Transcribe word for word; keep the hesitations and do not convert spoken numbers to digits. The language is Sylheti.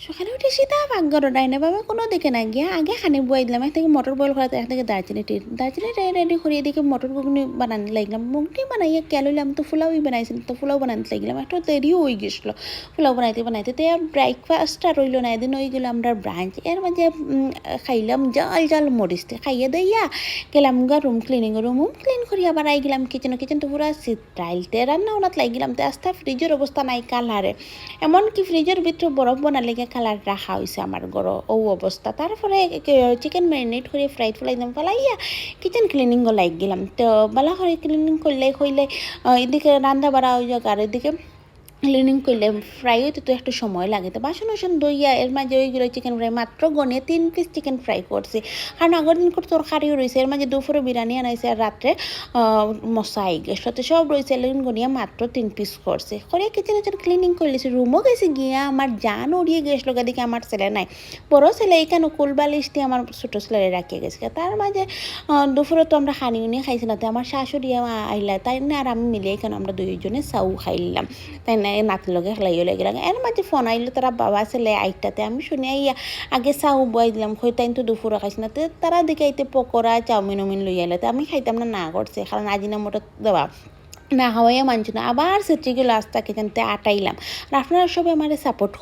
সকালে উঠি সিধা পাকঘরো, ডাইনে বামে কোনো দিকে না গিয়া আগে খানি বওয়াই দিলাম। এক দিকে মটর boil করাতে, এক দিকে দারচিনি tea। দারচিনি tea ready করি এদিকে মটর ঘুগনি বানানি লাগিলাম। ঘুগনি বানাইয়া খেয়াল অইলাম তো ফুলাওই বানাইছিল, তো ফুলাও বানানি লাগিলাম। একটু দেরিও অই গেছিল ফুলাও বানাইতে বানাইতে। তে breakfast আর অইলো না, এদিন অই গেল আমরার brunch। এর মাঝে, উম, খাইলাম জাল জাল মরিচ। তে খাইয়া দাইয়া গেলাম গা room cleaning, room, room clean করিয়া আবার আই গেলাম kitchen। Kitchen তো পুরা চিত্রাইল। তে রান্না বান্নাত লাগিলাম, তে আস্তা fridgeর অবস্থা নাই কালারে। এমনকি fridgeর ভিতরে বরফ বানার লাগিয়া কালার রাখা অইছে আমার ঘরো, অউ অবস্থা। তারপরে কে-, chicken marinate করি fryত ফালাইলাম, ফালাইয়া kitchen cleaningও লাগি গেলাম। তো বালা করি cleaning করলে কইলে, আহ, এদিকে রান্না বাড়া অই যাক আর এদিকে cleaning করলে fry অইতে তো একটু সময় লাগে। তো বাসন উসন ধইয়া এর মাঝে অই গেল chicken fry, মাত্র গনে তিন piece chicken fry করছি, কারণ আগর দিন করে তরকারিও রইছে, এর মাঝে দুপুরে বিরিয়ানি আনাইছে আর রাত্রে, আহ, মশা আই গেছিল, তো সব রইছে, এর লাগিন গনিয়া মাত্র তিন piece করছি। করে kitchen টেচেন cleaning করলিছি, roomও গেছি গিয়া আমার জান উড়িয়ে গেছিল, দেখি আমার ছেলে নাই। বড় ছেলে এখানে কুল বালিশ দিয়া আমার ছোট ছেলেরে রাখিয়া গেছে। তার মাঝে, আহ, দুপুরে তো আমরা খানি উনি খাইছি না, তো আমার শাশুড়ি আমা-, আইলা, তাইন আর আমি মিলিয়া এখানে আমরা দুইজনে চাউ খাইলাম। তাইন নাতির লগে খেলাইও লাগিলাম। এর মাঝে phone আইলো, তারা বাবা ছেলে আইট্টা। তে আমি শুনিয়া আইয়া আগে চাউ বওয়াই দিলাম, কই তাইন তো দুপুরে খাইছে না। তে তারা দেখি আইতে পকোড়া, চাউমিন উমিন লইয়া আইলা। তে আমি খাইতাম না, না করছি, কারণ আজিনামোটো দেওয়া। না খাওয়াইয়া মানছি না, আবার ছেত্রী গেল আস্তা kitchenতে আটাইলাম। আর আপনারা সবে আমারে support